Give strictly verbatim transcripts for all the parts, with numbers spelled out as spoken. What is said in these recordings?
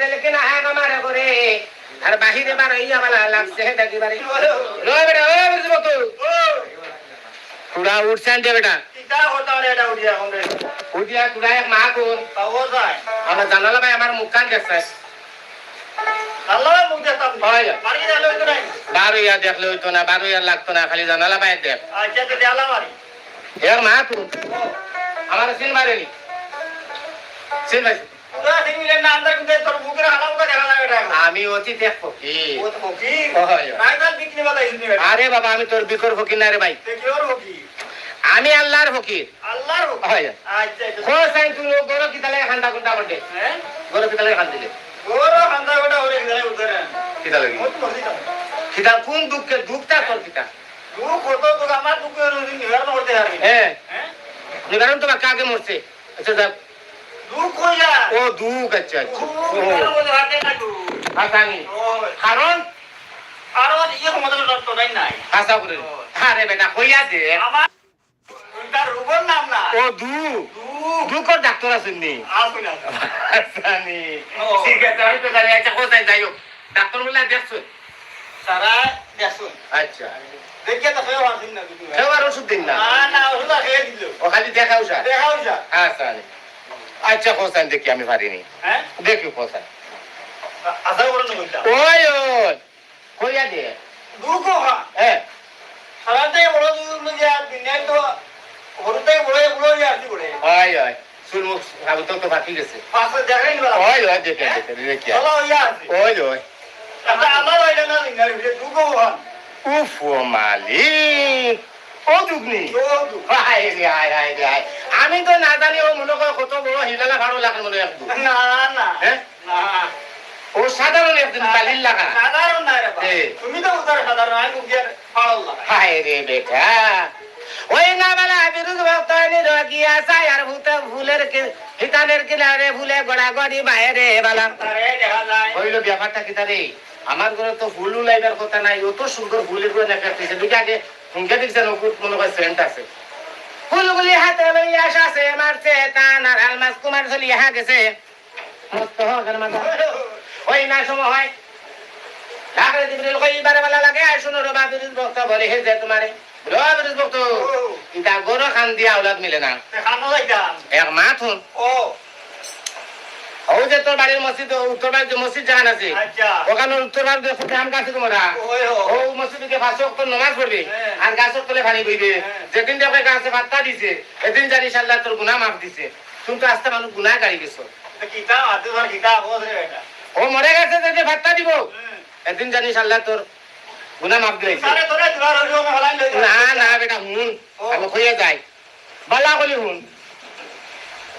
লেকিন আয় আমারে করে, আর বাহিরে বার হইয়া বালা লাগছে হে ডাকি বাড়ি। লো বেটা, ও বুঝবো তো। কুড়া উঠছেন যে বেটা। কিতা কথা রে এটা উঠিয়া এখন রে? উঠিয়া কুড়া এক মা কোন? তা ও যায়। আমরা জানালা ভাই আমার মুখখান দেখছে। আল্লাহ মুখ দেখতাম। হয়। বাড়ি গেলে হইতো নাই। বার হইয়া দেখলে হইতো না, বার হইয়া লাগতো না, খালি জানালা ভাই দেখ। আচ্ছা, তো দেয়ালা মারি। এর মা কোন? আমার সিন মারেনি। সিন ভাই। পুরা দিন মিলে না, আন্দার কিন্তু তোর মুখের হালা মুখা দেখা লাগে না। আমি অতি ত্যাগ ফকির। ও তো ফকির? ও হয়। নাই তার বিক্রি বালা ইসনি বেটা। আরে বাবা, আমি তোর বিকর ফকির না রে ভাই। তে কি ওর ফকির? আমি আল্লাহর ফকির। আল্লাহর ফকির? হয়। আচ্ছা, আচ্ছা। খোঁজ আইন তুই ও গরো কিতালে খান্দা কুন্দা করবে। হ্যাঁ? গরো কিতালে খান্দিলে। গরো খান্দা গোটা ওরে কিতালে উঠে না। কিতা লাগি? ও তো মরছি তো। কিতা কোন দুঃখে দুঃখটা তোর কিতা? দুঃখ কত তো আমার দুঃখ নিবারণ করতে পারবি। হ্যাঁ। হ্যাঁ? নিবারণ তো বাক্কা আগে মরছে। আচ্ছা, যাক। দুঃখ কইয়া। ও, দুঃখ, আচ্ছা, আচ্ছা। দুঃখ ও। কইয়া বলে হাতে না দুঃখ। হাসানি। ও। কারণ? কারণ ইয়ে ক্ষমতা তো নাই, নাই। হাসা করে। ও। আরে বেটা, কইয়া দে। আমার, তার রোগর নাম না। ও, দু। দু। দুঃখর ডাক্তার আছেন নি? আছেন, আছেন। হাসানি। ও। ঠিক আছে, আমি তো জানি, আচ্ছা, কোথায় যাই হোক। ডাক্তার বলে দেখছো? তারা দেখছুন। আচ্ছা। দেখিয়া তো কেউ আছেন না কিন্তু। কেউ আর ওষুধ দিন না? না, না, ওষুধ আর খেয়ে দিল। ও খালি দেখাও স্যার? দেখাও স্যার। হ্যাঁ, স্যার। আচ্ছা, হোসেন দেখি আমি পারিনি। হ্যাঁ? দেখি হোসেন। আ-, আশা করেন না বলতাম। ওই, ওই। কইয়া দে। দুঃখ খা। হ্যাঁ। সারাতে বড় দুঃখ লইয়া দুনিয়ায় তো হুরুতে বড় বড় হইয়া আসি বড়। ওই, ওই। চুল মুখ সাবুত তো ফাটি গেছে। পাশে দেখেন না। ওই, ওই, দেখেন, হ্যাঁ? দেখেন, দেখি। ভালো হইয়া আছে। ওই, ওই। আচ্ছা, আমার হইলে না, লিঙ্গার ভিতরে দুঃখ হন। উফ, ও মালিক। ও দুগনি। ও দুগ। হায় রে, হায়, হায় রে, হায়। আমি তো না জানি ও মনে করে কত বড় হিলালা ভাড়ো লাখান মনে এক দুগ। না, না। হ্যাঁ? না। ও সাধারণ একজন না, বালির লাগা। সাধারণ না রে বাবা। এ। তুমি তো উদার সাধারণ, আমি উদার পাড়ার লাগা। হায় রে বেটা। ওই না বালা বিরুজ ভক্ত আনি রগিয়া চাই আর ভূতে ফুলের কি-, হিতানের কিনারে ফুলে গড়াগড়ি বাইরে বালা। আরে দেখা যায়। হইল ব্যাপারটা কিতা রে? আমার ঘরে তো ফুল উলাইবার কথা নাই, অত সুন্দর ফুলের ঘরে দেখা দিছে। দুইটা আগে হুঙ্গে দেখছেন, ওকুত মনে হয় সেন্ট আছে। ফুলগুলি হাতে লইয়া শ্বাসে মারছে টান, আর আলমাস কুমার চলিয়া গেছে। মস্ত হকের মাথা। ওই না সময় হয়। ডাকরে জিবরিল কই, "ইবারে বালা লাগে, আর শুনো রে বা বিরুজ ভক্ত বলে, হে যে তোমারে।" রে বিরুজ ভক্ত, ইতা গরো খান দিয়া আওলাদ মিলে না। এ খানো যাইতাম। এক মাত হুন। ও। ও যে তোর বাড়ির মসজিদ, উত্তর বাড়ির যে মসজিদ যেখান আছে, আচ্ছা। ওখানে উত্তর বাড়ির যে ফুটে আম গাছ আছে তোমরা। ওই হো। ও মসজিদ থেকে পাঁচ ওয়াক্ত নামাজ পড়বে, হ্যাঁ। আর গাছের তলে পানি বইবে। হ্যাঁ। যেদিন দেখবে গাছে পাত্তা দিছে, এদিন জানিস আল্লাহ তোর গুনাহ মাফ দিছে। তুমি তো আস্তে মানুষ গুনাহ গাড়ি গেছো। তো কিতা, আদু ধর কিতা, ও রে বেটা। ও মরে গেছে যদি পাত্তা দিব, হুম। এদিন জানিস আল্লাহ তোর গুনাহ মাফ দিলাইছে। তাহলে তোরে দুবার হইলো না, হলাই লই যা। না, না বেটা, হুন, ও। আমি কইয়া যাই। বালা করি হুন।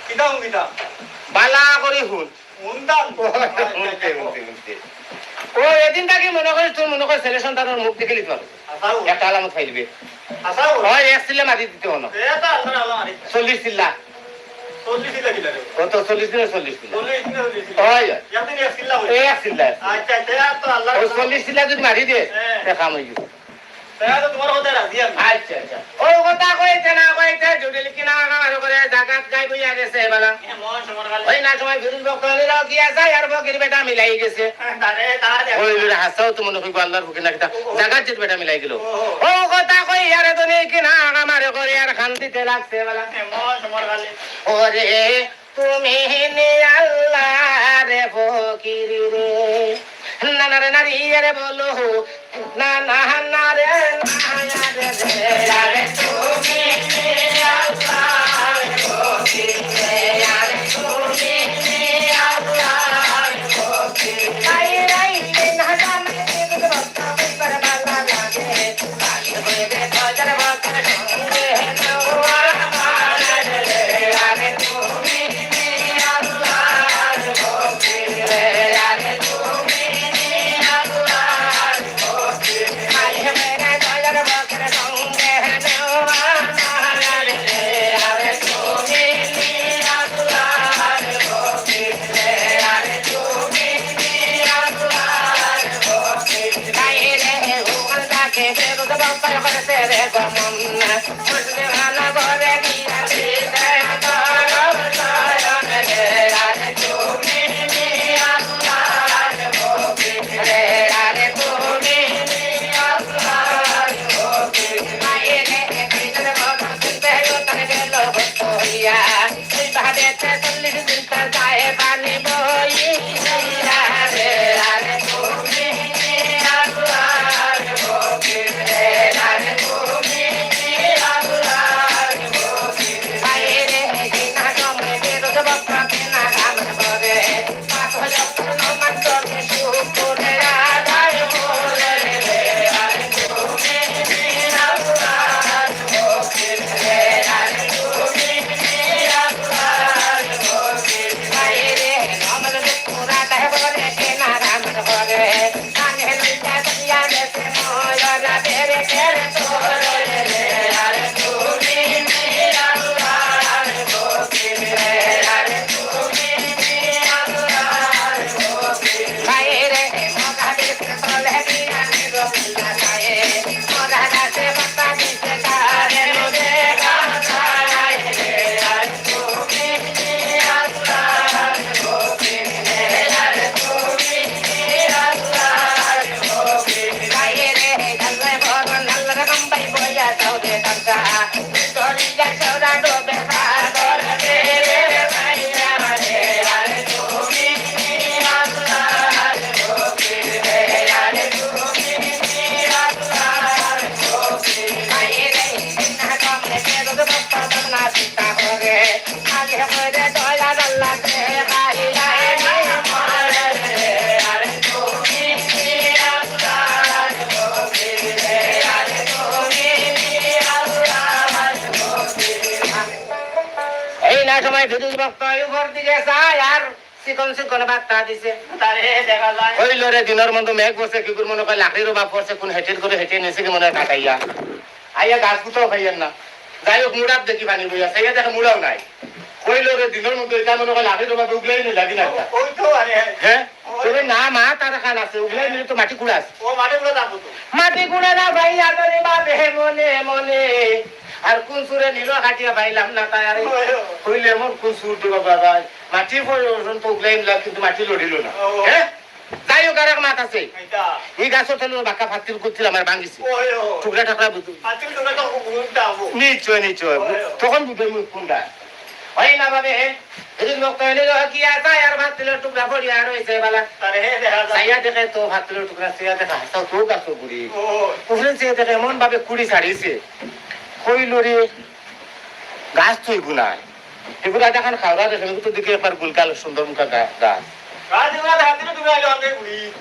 কিতা হুন, কিতা? বালা করি হুন। হুনতাম। হুনতে, হুনতে, হুনতে। ও, এদিন থাকি মনে করিস, তুই মনে করিস, ছেলে সন্তানের মুখ দেখে লিতে পারো। আচ্ছা, ও। একটা আলামত পাইলিবে। আচ্ছা, ও। হয়, এক চিল্লা মারি দিতে হলো। এ তো আল্লাহর আল্লাহ মারি। চল্লিশ চিল্লা। চল্লিশ চিল্লা কিলা রে? কত, চল্লিশ দিনে চল্লিশ চিল্লা? চল্লিশ দিনে চল্লিশ চিল্লা। হয়, হয়। একদিন এক চিল্লা হইল। এই এক চিল্লা। আচ্ছা, আচ্ছা, আর তো আল্লাহর ওই আল্লাহ। চল্লিশ চিল্লা যদি মারি দে, হ্যাঁ। তে কাম হয়ে গেছে। তাহলে তোমার কথা রাজি আমি। আচ্ছা, আচ্ছা। ও কথা কইতে না কইতে জুড়িল কিনা আমার করে জাগাত গাই বইয়া গেছে বালা। এমন সময় গেল। ওই না সময় বিরুল বকলে রাও কি আছে আর বকির বেটা মিলাই গেছে। তারে, তারে। ওই লুরে হাসাও তো মনে করি আল্লাহর বুকে না কিতা। ও, ও। জাগাত যে বেটা মিলাই গেল। ও, ও। ও কথা কই আরে তো নেই কিনা আমার করে আর খান্তিতে লাগছে বালা। এমন সময় গেল। ওরে তুমি নি আল্লাহর ফকির রে। না না রে নারী রে বলো, না না না রে না রে রে। আরে তুমি নি আল্লাহর ফকির রে, আরে তুমি নি আল্লাহর ফকির। আই রাই দিন হাজার দিন বক্তা বক্তা বালা লাগে। এই না সময় ফিরোজ ভক্ত উপর দিকে চায় আর চিকন চিকন বার্তা দিছে। তারে দেখা যায়। কইল রে, দিনর মধ্যে মেঘ পড়ছে, কি করে মনে কয় লাকড়ির অভাব পড়ছে, কোন হেঁটের করে হেঁটে নিছে কি মনে হয় কাটাইয়া। আইয়া গাছ গুতাও খাইয়ের না। যাই হোক, মুড়াত দেখি পানি বইয়া, চাইয়া দেখে মুড়াও নাই। কইল রে, দিনর মধ্যে এটা মনে কয় লাকড়ির অভাবে উগলাই নিলা কি না? ওই তো আরে। হ্যাঁ? ওই। তবে না মা, তার খান আছে, উগলাই নিলে তো মাটি কুড়াস। ও মাটি কুড়া যাবো তো। মাটি কুড়া না ভাই, আদরে বা দেহে মনে মনে। আর কোন চুরে নিল কাটিয়া পাইলাম না, তাই আরে। ওই, ওই। কইলে এমন কোন চুর দিব বাবা? মাটি পর্যন্ত উগলাই নিলাম, কিন্তু মাটি লড়িল না। ও। হ্যাঁ? যাই হোক, আর এক মাত আছে। এটা। এই গাছর তলে বাক্কা ফাতিল করছিল আমার ভাঙিছে। ওই, ওই। টুকরা টাকরা বুঝ- ফাতিল টুকরা তো উল্টা হবো। নিশ্চয়, নিশ্চয়। ওই, ওই। তখন বুঝবে মুখ কোনটা। ওই না ভাবে, এদিন লোক তো এনে কি আছে, আর ফাতিলের টুকরা পড়িয়া রইছে বালা। আরে, দেখা যায়। চাইয়া দেখে তো ফাতিলের টুকরা, চাইয়া দেখে হাসাও তো গাছর গুড়ি। ও। উফরে চাইয়া দেখে এমন ভাবে কুড়ি ছাড়িছে। কইল রে, গাছ তো এগু নাই। এগুলা দেখান খাওয়া দেখেন, এগু তো দেখি একবার গুলকাল সুন্দর মুখা গা-, গাছ। গাছ এগুলা দেখান দিলে তুমি আইলে আমাদের ঘুরি।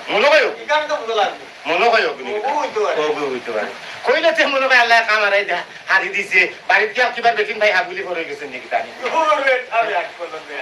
মনে হয়। এখানে তো বুঝা লাগবে। মনে হয় অগ্নি। ওগু হইতে পারে। ওগু হইতে পারে। কইলে তে মনে হয় আল্লাহ কামারাই দে-, হারি দিছে। বাড়িত গিয়া কিবার বেটিন ভাই হাগুলি করে গেছেন নাকি জানি। ওরে, আমি এক বললাম রে।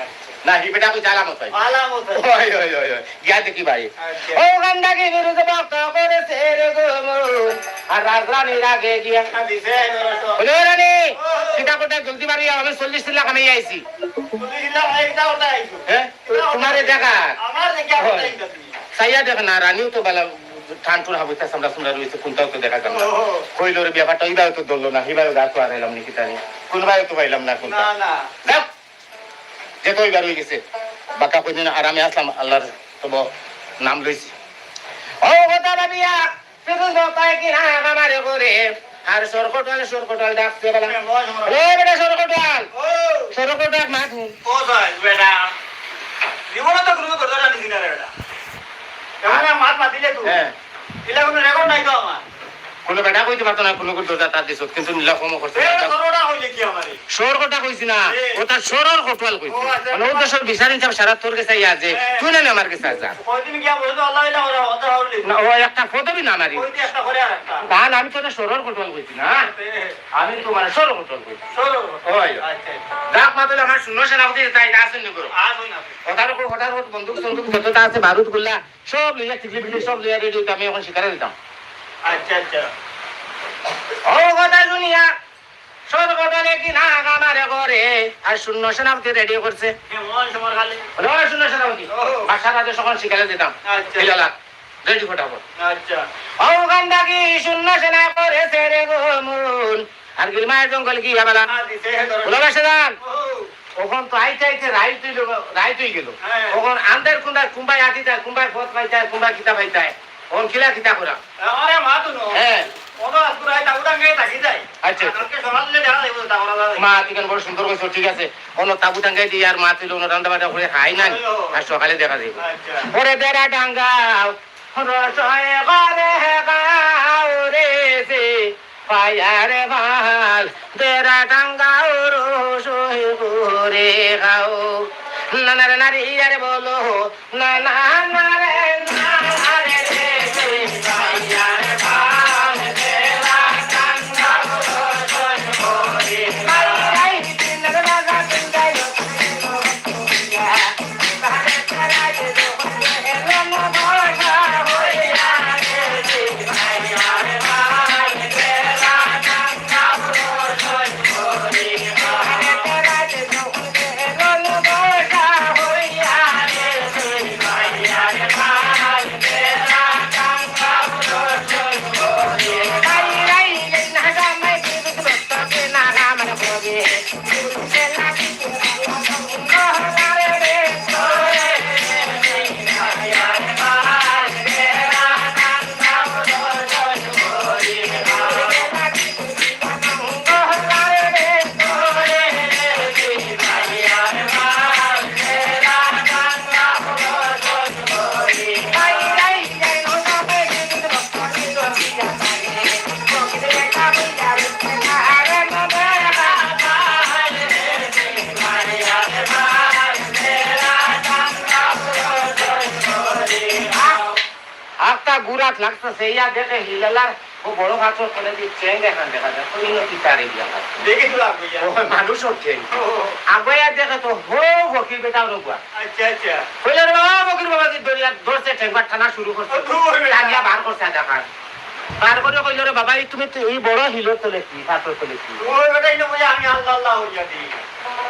না, হি বেটা কই আলামত ভাই। আলামত ভাই। ওই, ওই, ওই, ওই। গিয়া দেখি ভাই। আচ্ছা। ও গান্ডা কি বিরুদ্ধ ভক্ত করেছে রে গো মন। আর রাজরানীর আগে গিয়া। আমি যে ধরো তো। বলে, "ও রানী, ও। কিতা কথা জলদি বাড়ি আও, আমি চল্লিশ লাখ আমি আইছি।" চল্লিশ লাখ এই কিতা কথা আইছো? হ্যাঁ? কিতা কথা তোমারে আইছো? দেখা। আমার দেখা হয়। কথা আইছো তুমি। চাইয়া দেখ না, রানীও তো বালা ঠান টুন হাবুতা সামলা সুমলা রইছে, কোনটাও তো দেখা যার না। ও। কইল রে ব্যাপারটা, ইবাও তো ধরলো না, হিবাও গা তো আর এলাম নাকি জানি। কোনবাও তো পাইলাম না কোনটা। না, না। যাক। যে তো এবার হয়ে গেছে, বাক্কা কয়দিন আরামে আসলাম, আল্লাহর তবু নাম লইছি। ও কথা ভাবিয়া, শুধু নৌকায় কি না আমারে করে, আর সরকটাল, সরকটাল ডাকছে বেলা। এ, বস, বস। এ বেটা সরকটাল, ও। সরকটাল মাত হুন। ও ভাই, বেটা, জীবনে তো কোনো দরজা জানিস না রে বেটা। এমন এক মাত মাতিলে তুই। হ্যাঁ। ইলা কোনো রেকর্ড নাই তো আমার। কোনো বেটা কইতে পারতো না, কোনো কোনো দরজা তার দিছত, কিন্তু নীলা কমও করছে এ, না। তোর ওটা হইলে কি আমার? সর কথা কইছি না, এ। ও তার সরর কটুয়াল কইছি। ও, আচ্ছা, মানে, ও আচ্ছা। দেশের বিচার হিসাব সারা তোর কাছে আইয়া যে, এ। তুই না নে আমার কাছে আয় যা। কয়দিন গিয়া বলতো, "আল্লাহ ইলা ওরা হতা হইলে।" না, ও একটা পদবি না নারি। ওই যে একটা করে আর একটা। না, না, আমি তো এটা সরর কটুয়াল কইছি না। এ। আমি তো মানে সরর কটুয়াল কইছি। সরর কটুয়াল। ওই। আচ্ছা, আচ্ছা। যাক, মাতুল আমার শূন্য সেনাপতি তাই না আসেন নি করো। আর হই না। ওটার উপর, ওটার উপর বন্দুক সন্দুক যতটা আছে, বারুদ গুল্লা, সব লইয়া, টিকলি ফিকলি সব লইয়া রেডি হইতে আমি এখন শিকারে দিতাম। আচ্ছা, আচ্ছা। ও কথা শুনিয়া, সরকটালে কি না আমারে করে, আর শূন্য সেনাপতি রেডি করছে। এ, মন সমর খালি। বলে, "ও শূন্য সেনাপতি, ও। বাসার আগে সকাল শিকারে দিতাম।" আচ্ছা। বিলালা, রেডি ফটাফট। আচ্ছা। ও গান্ডা কি শূন্য সেনা করেছে রে গো মন, আর গিলমায় জঙ্গল কি আবালা। আ, দিছে, হে ধরো। বলে, "বাসা যান।" ও। অখন তো আইতে আইতে রাইত অইল, রাইত অই গেল। হ্যাঁ। অখন আন্দার কুন্দার কুম্বাই আটিতায়, কুম্বাই পথ পাইতায়, কুম্বাই কিতা পাইতায়। অখন কিলা কিতা করা? আরে মা তো নো। হ্যাঁ। অনো আজকে রাইত আগুন আগে থাকি যাই। আচ্ছা, আচ্ছা। কালকে সকালে দেখা যাইব, তা করা যাবে। মা, তুই কেন বড় সুন্দর কইছো, ঠিক আছে। অনো তাবু টাঙ্গাই দিয়ে আর মা তুই অনো রান্না বান্না করে খাই না। হ্যালো। আর সকালে দেখা যাইব। আচ্ছা। ওরে বেড়া টাঙ্গাও, রসয় করে গাও রে সে। পায়ার বাল, দেরা টাঙ্গাও রসই করে খাও। নানার নারী আর বলো, না, না, না রে, না, না রে, রে, রে, পায়ার বাল, দেরা টাঙ্গাও রসই করে খাও। হাত লাগছে, সেইয়া দেখে হিলালার ও বড় পাথর করে দিয়ে চেন দেখান দেখা যায়, ওই নদী তারে দিয়া খায়। দেখি তো লাগবে ইয়া। ও মানুষ ওঠে। ও। আগুয়াইয়া দেখে তো হো ফকির বেটা ওর গুয়া। আচ্ছা, আচ্ছা। কইল, "রে বাবা, ফকির বাবা কি ধরিয়া ধরছে, ঠেংবার টানা শুরু করছে।" ও, ধুর বেটা। টানিয়া বার করছে দেখা। বার করে কইল, "রে বাবা, এই তুমি তো এই বড় হিলর তলে কি, পাথর তলে কি?" ও বেটা, এই না বলে আমি আল্লাহ আল্লাহ হইয়া দিই।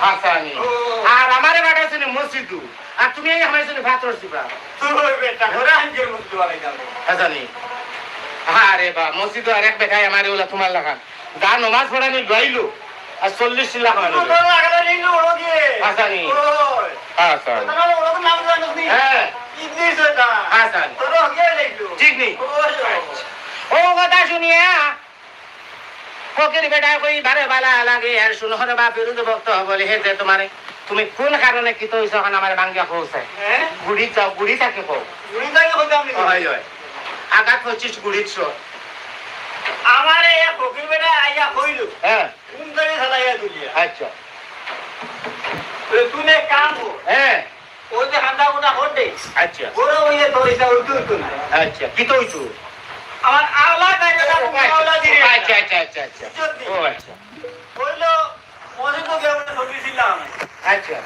হাসানি। ও। আর আমারে বাড়াইছে নি মসজিদু। আর তুমি এই হামাইছো নি পাথর চিপা। ধুর বেটা, ঘরে আনজের মধ্যে বাড়াই যাবো। হাসানি। আরে বা, মসজিদো আর এক বেটায় আমারে ওলা তোমার লাখান। যা নমাজ পড়ানি লইলো, আর চল্লিশ চিল্লা খাওয়ানি লইলো। তো লাগালে নিলো ওড়ো দিয়ে। হাসানি। ওই। হাসানি। ওটা নাম ওড়ো নাম জানোস নি? হ্যাঁ। ইবলিস ওটা। হাসানি। তোর হগে নিলো। ঠিক নি? ওই। ও কথা শুনিয়া ফকির বেটায় কই, "বারে বালা লাগে, আর শুনো রে বা ফিরোজ ভক্ত বলে, হে যে তোমারে, তুমি কোন কারণে কিতা অইছো, অখন আমারে ভাঙ্গিয়া কও চাই।" হ্যাঁ? গুড়ি চাও, গুড়ি থাকি কও। গুড়ি থাকি কইতাম নি? হয়, হয়। আঘাত পঁচিশ গুড়ির শট। আমারে এক ফকির বেটা আইয়া কইল, হ্যাঁ। কোন তারে চালাইয়া তুলিয়া? আচ্ছা। তো তুমি এক কাম কর। হ্যাঁ। ওই যে হান্দা গুটা হটে। আচ্ছা। বড় হইলে তো এটা উঠতে উঠতো না। আচ্ছা, কিতা অইতো? আমার আওলা গায়ে না, আওলা দিয়ে। আচ্ছা, আচ্ছা, আচ্ছা, আচ্ছা। বুঝলি? ও আচ্ছা। কইলো, মসজিদ তো গিয়ে আমরা ছবি ছিলাম। আচ্ছা।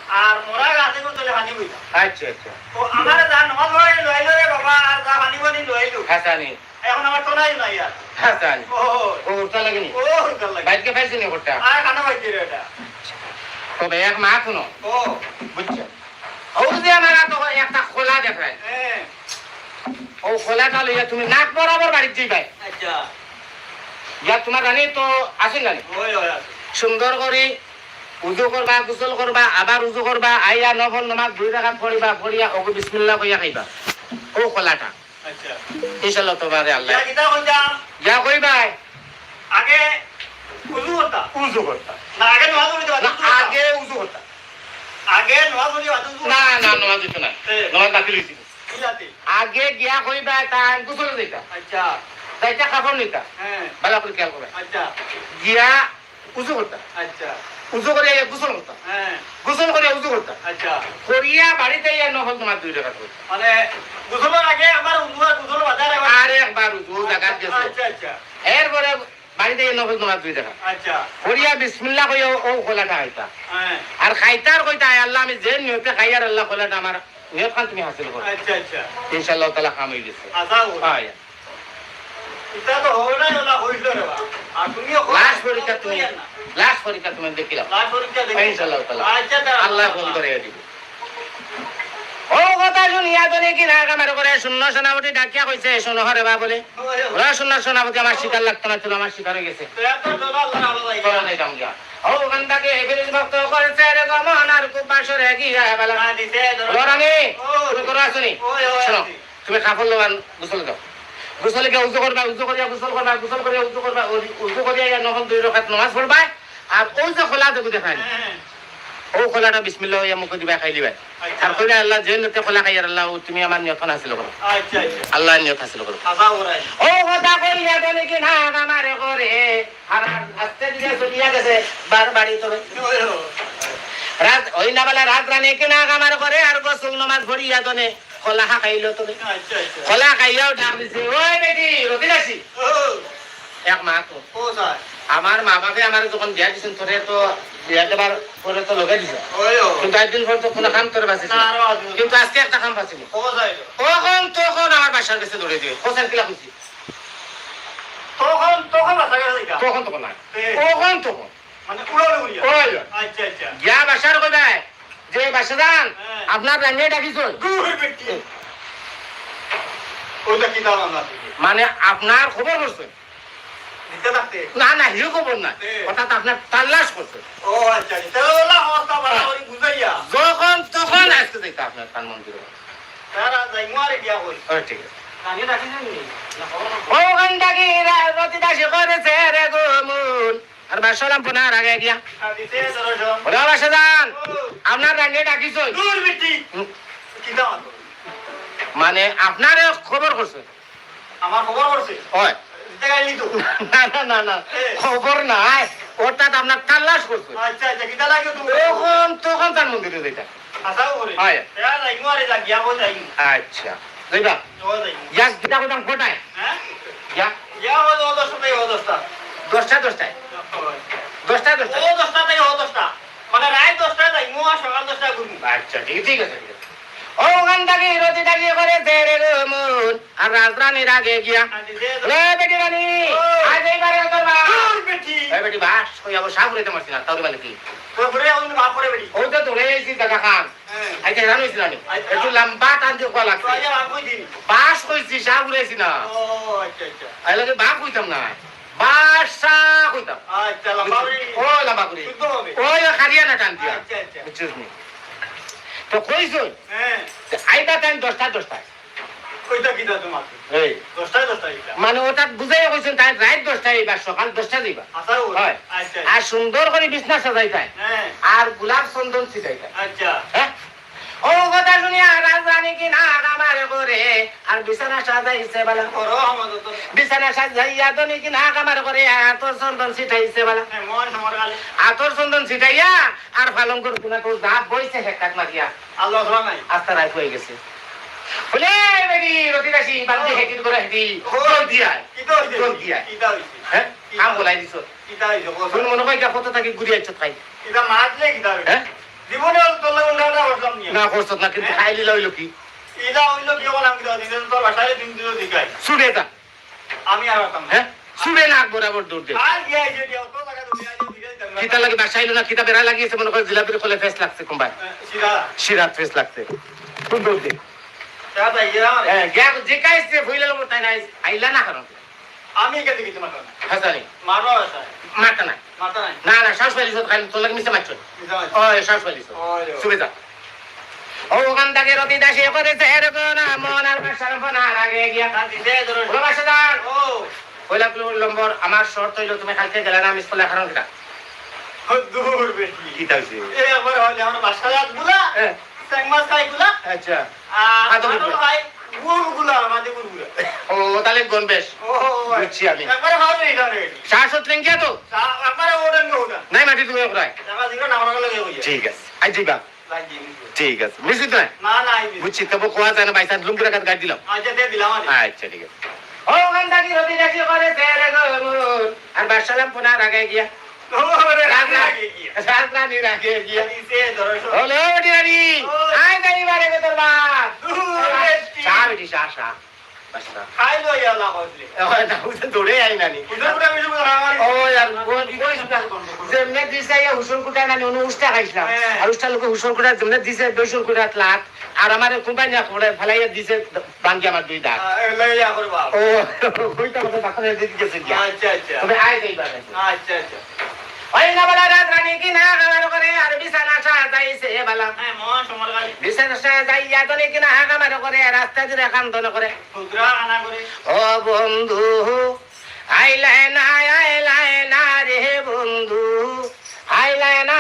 আর মোরা গাছে করে চলে পানি বইতাম। আচ্ছা, আচ্ছা। তো আমার যা নমাজ পড়ে লইলো রে বাবা, আর যা পানি পানি লইলো। হাসানি। এখন আমার তো নাই, নাই আর। হাসানি। ও। ও উঠতা লাগেনি? ও উঠতা লাগে। বাইকে পাইছে নি ওটা? আর খানা বাইকে রে এটা। তবে এক মা শুনো। ও। বুঝছো? ও যে আমার তো একটা খোলা দেখায়। হ্যাঁ। ও খোলাটা লইয়া তুমি নাক বরাবর বাড়িত যাইবায়। আচ্ছা। ইয়া তোমার রানী তো আছে জানি। ওই, ওই আছে। সুন্দর করে উজু করবা, গোসল করবা, আবার উজু করবা, আইয়া নফল নামাজ দুই রাকাত পড়িবা, পড়িয়া ওকে বিসমিল্লাহ কইয়া খাইবা। ও খোলাটা। আচ্ছা। ইনশাআল্লাহ তোমারে আল্লাহ। ইয়া কিতা কইতাম? ইয়া কইবায়। আগে উজু করতা। উজু করতা। না, আগে নামাজ পড়তে না, পারতাম। আগে উজু করতা। আগে নামাজ পড়তে পারতাম উজু না, করতা। না, নামাজ হইতো না। এ। নামাজ বাতিল হইছে। কি জাতি? আগে গিয়া কইবায় তাই গোসল দিতা। আচ্ছা। তাইটা কাপড় নিতা। হ্যাঁ। ভালা করে খেয়াল করো। আচ্ছা। গিয়া উজু করতা। আচ্ছা। উজু করিয়া ইয়া গোসল করতা। হ্যাঁ। গোসল করিয়া উজু করতা। আচ্ছা। করিয়া বাড়িত আইয়া নফল নামাজ দুই রাকাত পড়তা। মানে, গোসলর আগে আবার উজু আর গোসলর বাদে আরেকবার। আরেকবার উজু, ও জাগাত গেছে। আচ্ছা, আচ্ছা। এরপরে বাড়িত আইয়া নফল নামাজ দুই রাকাত। আচ্ছা। করিয়া বিসমিল্লাহ কইয়া ও, ও খোলাটা খাইতা। হ্যাঁ। আর খাইতা আর কইতা, "আয় আল্লাহ, আমি যে নিয়তে খাই আর আল্লাহ খোলাটা আমার নিয়ত খান তুমি হাসিল করো।" আচ্ছা, আচ্ছা। ইনশাআল্লাহ তাআলা কাম হয়ে গেছে। আচ্ছা, ও। হ্যাঁ, ইয়া। ইটা তো হয় নাই, ওলা হইল রে বা। আর তুমি লাশ পরীক্ষা তুমি, না। লাশ পরীক্ষা তুমি দেখিলাও। লাশ পরীক্ষা দেখি। ইনশাআল্লাহ তাআলা। আচ্ছা, তা আল্লাহ ফোন করে দিব। ও কথা শুনিয়া তো নাকি না আমার করে শূন্য সেনাপতি ডাকিয়া কইছে, "শোনো হরে বা" বলে। ওই, ওই। ওরা শূন্য সেনাপতি আমার শিকার লাগতো না, চলো আমার শিকার হয়ে গেছে। তো এত ডলার আল্লাহ আল্লাহ চলো যাইতাম গিয়া। ও ওখান থেকে এবিলিস ভক্ত করেছে রে গমন আর খুব বাসরে গিয়া বেলা। হ্যাঁ, দিছে, ধরো। ওরা নেই, ও। তুমি করো আসো নি? ওই, ওই, শোনো। আছি। তুমি কাপড় লওয়ান, গোসল দাও। গোসলে গিয়া উজু করবা, উজু করিয়া গোসল করবা, গোসল করিয়া উজু করবা, উজু, উজু করিয়া ইয়া নফল দুই রাকাত নামাজ পড়বা। আর ওই যে খোলা দেখো দেখায়, হ্যাঁ, হ্যাঁ। ও খোলাটা বিসমিল্লাহ ইয়া মুখে দিবা, খাই দিবা। আচ্ছা। আর কইবা, "আল্লাহ, যে নিয়তে খোলা খাই আর আল্লাহ, ও তুমি আমার নিয়ত হাসিল করো।" আচ্ছা, আচ্ছা। আল্লাহ নিয়ত হাসিল করো। আচ্ছা, ওরাই। ও কথা কইয়া বলে কি না আমারে করে, আর আস্তে ধীরে চলিয়া গেছে বার বাড়ি তবে। ওই, ওই। রাত, ওই না বলে রাত রানী কি না আমার করে, আর গোসল নামাজ পড়িয়া দনে। কলা খাইলো তো রে। আচ্ছা, আচ্ছা। কলা খাইয়াও ডাক দিছে, "ওই বেটি, রতি নাসি?" ও। এক মা তো। ও স্যার। আমার মা বাপে আমার যখন বিয়া দিছেন, তোরে তো বিয়া দেবার পরে তো লগে দিছে। ওই ও। কিন্তু একদিন পর তো কোনো কাম তোর বাঁচিস না, না। আরো আছে। কিন্তু আজকে একটা কাম বাঁচিনি। ও স্যার। তখন, তখন আমার বাসার গেছে দৌড়ে দিয়ে। ও স্যার, কিলা খুশি? তখন, তখন বাসা গেছে এটা? তখন, তখন না। এ। তখন, তখন। মানে উড়াউড়ি করিয়া? ওই। আচ্ছা, আচ্ছা। গিয়া বাসার কইবায় যে, "বাসাজান, হ্যাঁ। আপনার রানিয়ে ডাকিছইন?" দূর বেটি। এ। ওইটা কি দাম আমরা? মানে আপনার খবর করছইন? দিতে থাকতে? না, না, হিও খবর না। এ। অর্থাৎ আপনার তাল্লাশ করছইন। ও আচ্ছা, আচ্ছা। তাহলে ওলা অবস্থা বাড়াবাড়ি বুঝাইয়া। যখন তখন আসতে দিতে আপনার তান মন্দিরে। তারা যাই মারে গিয়া কই। ও, ঠিক আছে। রানিয়ে ডাকিছইন নি? না, খবর না। ওখান থেকে রা-, রতি দাসী করেছে রে গো মন। আর বাসালাম পোনার আগে গিয়া। ওরা বাসাজান, আপনার রাঙে ডাকিছইন। দূর বেটি। হুম। কিতা মাতো? মানে, আপনারে খবর করছে। আমার খবর করছে? হয়। দিতে গেলি তো। না, না, না, না। এ। খবর নাই। অর্থাৎ আপনার তাল্লাশ করছে। আচ্ছা, আচ্ছা, কিতা লাগে তুমি? তখন, তখন তার মন্দিরে যাইতা। আচ্ছা, ওরে। হয়। এরা যাইমু আরে যা গিয়া বল যাইমু। আচ্ছা। যাইবা? ও যাই। ইয়া, কিতা কইতাম, কটায়? হ্যাঁ? ইয়া? ইয়া, ও, ও দশটা তাই, ও দশটা। দশটা, দশটায়? দশটা, দশটায়। ও দশটা তাই, ও দশটা। মানে, রাইত দশটায় যাইমু আর সকাল দশটায় ঘুরমু। আচ্ছা, ঠিক, ঠিক আছে, ঠিক আছে। ও ওখান থাকি রতি থাকি করে দে রে গো মন, আর রাজরানীর আগে গিয়া। আচ্ছা, দে, দে। এ বেটি রানী, ও। আজ এইবারে তোর মা। দূর বেটি। এ বেটি, বাস, কই আবার সাপ উড়াইতে মারছি না, তাহলে মানে কি? তোর ঘুরে এখন বাপ করে বেটি। ও তো দৌড়ে আইছি, দেখা খান। হ্যাঁ। আইতে হেরান হইছিল না। আইতে একটু লম্বা টান দিয়ে কওয়া লাগছে। তো আইয়া বাপ কই দিন? বাস কইছি, সাপ উড়াইছি না। ও, আচ্ছা, আচ্ছা। আই লাগে বাপ কইতাম না। বাসা কইতাম। আচ্ছা, লম্বা করে। ও, লম্বা করে। শুদ্ধ হবে। ওই, ওই, হারিয়ানা টান দিয়া। আচ্ছা, আচ্ছা। বুঝছিস নি? তো কইছইন? হ্যাঁ। যে আইবা তাই দশটা, দশটায়। কইতা কিতা তোমার? এই। দশটায়, দশটায় কিতা? মানে ওটা বুঝাইয়া কইছইন, তাই রাইত দশটায় আইবা, সকাল দশটায় যাইবা। আচ্ছা, ও। হয়। আচ্ছা, আচ্ছা। আর সুন্দর করে বিছনা সাজাইতায়। হ্যাঁ। আর গোলাপ চন্দন ছিটাইতায়। আচ্ছা। হ্যাঁ? ও কথা শুনিয়া রাজরানী কি না কামার করে, আর বিছানা সাজাইছে বালা। করো আমাদের তো। বিছানা সাজাইয়া ধনী কি না কামার করে, আতর চন্দন ছিটাইছে বালা। হ্যাঁ, মন সমর গালে। আতর চন্দন ছিটাইয়া আর পালঙ্কর কোনা তো যা বইছে হেকাত মারিয়া। আল্লাহ ধরা নাই। আস্তা রাইত হয়ে গেছে। বলে, "এই বেটি, রতি দাসী, বান্দি ও। হেকির করে হেঁটি, ও। জলদি আয়। কিতা হইছে? জলদি আয়।" কিতা হইছে? হ্যাঁ? কিতা? কাম বলাই দিছ। কিতা হইছে? কোন মনে হয় গা কত থাকি ঘুরি আইছত খাই? কিতা মাতলে কিতা হইছে? হ্যাঁ? জীবনে অত তোর লগে উল্টা উল্টা করলাম নি। না, করছত না, কিন্তু হ্যাঁ? খাইলিলা হইল কি? ইলা হইল কি, ওলা আমি কিতা দিন তোর বাসায় দিন দিল দিকাই। ছুটে যা। আমি আর পারতাম না। হ্যাঁ? ছুটে নাক বরাবর দৌড় দে। আর গিয়া এই যে দিয়া, অত জায়গা দৌড়ে আইলে দিকাই দিতাম না। কিতা লাগে বাসায় আইলো না, কিতা বেড়া লাগিয়েছে, মনে করে জিলাপির কলে ফেস লাগছে কোনবায়। এ, সিধা। সিরাত ফেস লাগছে। তুই দৌড় দে। তা তাই গিয়া আমার হ্যাঁ, গিয়া যে কাইছে, ভুইলা লোক তাই নাই, আইলা না কারণ। আমি এখান থেকে তোমার কারণে। হাসানি। মারো হাসানি। মারতা নাই। মারতা নাই। না, না, শ্বাস পাইলিছ, খালি তোর লাগে মিশে মারছো। মিশে মারছো। ওই, শ্বাস পাইলিছ। ওই রে। সুবিধা। ও, ওখান থেকে রতি দাসী করেছে এরকম না, মন আর বাসার ফোন আর আগে গিয়া। আর দিছে ধরো। ওরা বাসা যান। ও। পয়লা নম্বর, আমার শর্ত হইলো তুমি কালকে গেলে না, আমি স্কুলে এখন কিতা? ও, দূর বেশি। কিতা হইছে? এ, একবার হইলে আমার বাসা যাত গুলা। হ্যাঁ। চেংমাছ খাই গুলা। আচ্ছা। আর আদম আরো গুলা। ভাই, গুড় গুলা, মাঝে গুড় গুলা। ও, তাহলে গন বেশ। ও, ও, ও, বুঝছি আমি। একবারে ভালো এই ধরনের। শাশ্বত লেঙ্গিয়া তো? শা-, একবারে ওরেন গো ওটা। নাই মাটি তুমি ওরাই। একবার দিকে না, আমার লগে হইয়া। ঠিক আছে। আই যাইবা। ভাই, জি, জি। ঠিক আছে। মিছি তো নাই? না, না, আই জি। বুঝছি, তবু কোয়া যায় না, by chance লুঙ্গির কাছে গাড়ি দিলাম। আচ্ছা, দিয়ে দিলাম আমি। আচ্ছা, ঠিক আছে। ও, ওখান থাকি রতি দাসী করে ফেরে গো মন। আর বাসালাম পুনার আগে গিয়া। ওরে, রাজা, রাজা আগে গিয়া। রাজরানীর আগে গিয়া। এই যে ধরো সব। হলো, বেটি রানী। ও। আয়, যাই বারে গো তোর বাপ। দূর বেটি। চা, বেটি, চা, চা। বাস, চা। খাই লই আলা কইলে। ওই না, ওই তো দৌড়ে আই নানি। হুজুর কুটা, হুজুর কুটা, আমার ও, আর ওই, ওই সুতা। যেমনে দিছে, এই হুসুর কুটা নানি, অনু উষ্টা খাইছিলাম। হ্যাঁ। আর উষ্টা লোকে হুসুর কুটা, যেমনে দিছে, দুইশো কুটা লাখ। আর আমার কোম্পানি না করে ফেলাইয়া দিছে। ভাঙ্গি আমার দুই দাঁত। আহ, এ, লইয়া করে বাপ। ও, ওইটা কথা ডাক্তারের দিকে গেছে গিয়া। আচ্ছা, আচ্ছা। তবে আয় যাই বাবা। আচ্ছা, আচ্ছা। ওই না বলা রাজরানী কি না খাবার করে আর বিছানা সাজাইছে বালা। হ্যাঁ, মন সমর গালি। বিছানা সাজাইয়া তো নাকি না খাবার করে আর রাস্তা দিয়ে কান্দন করে। হুজরা আনা করে। ও বন্ধু, আইলে না, আইলে না রে বন্ধু, আইলে না।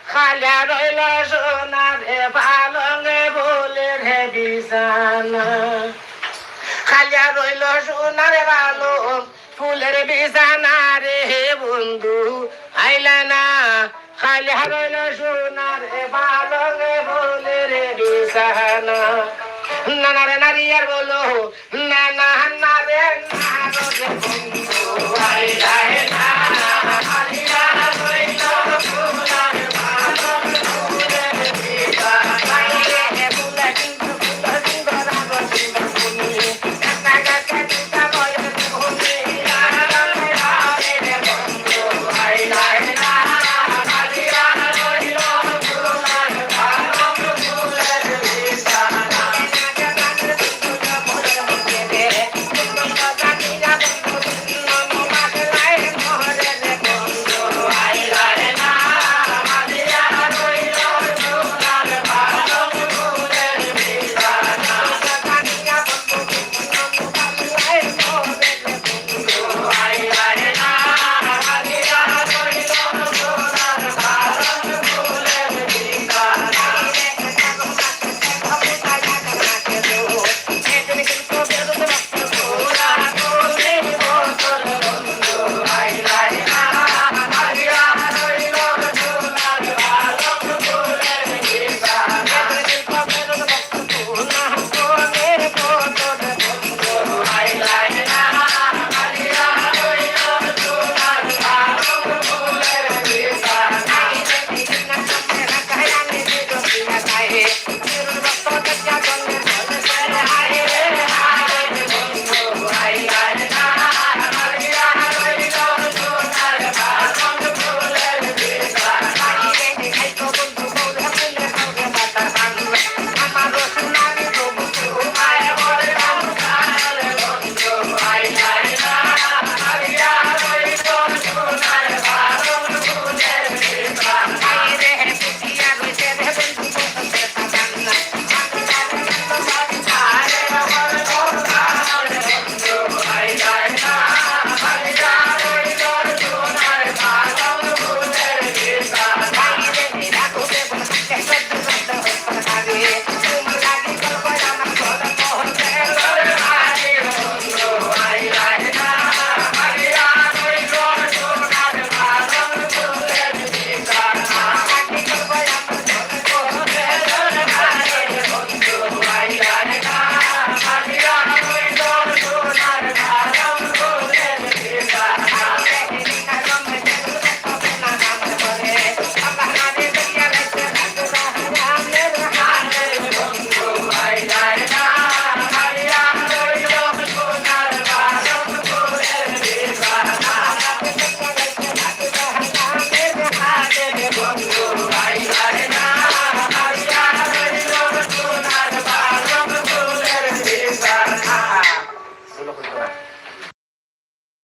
খালিয়া রইল সোনার পালঙে ফুলের বিছানা। খালিয়া রইল সোনার পালং ফুলের বিছানা রে বন্ধু, আইলে না। খালিয়া রইল সোনার পালঙে ফুলের বিছানা। নানারে নারিয়ার বলো, না, না, না রে, না রে বন্ধু, আইলে না।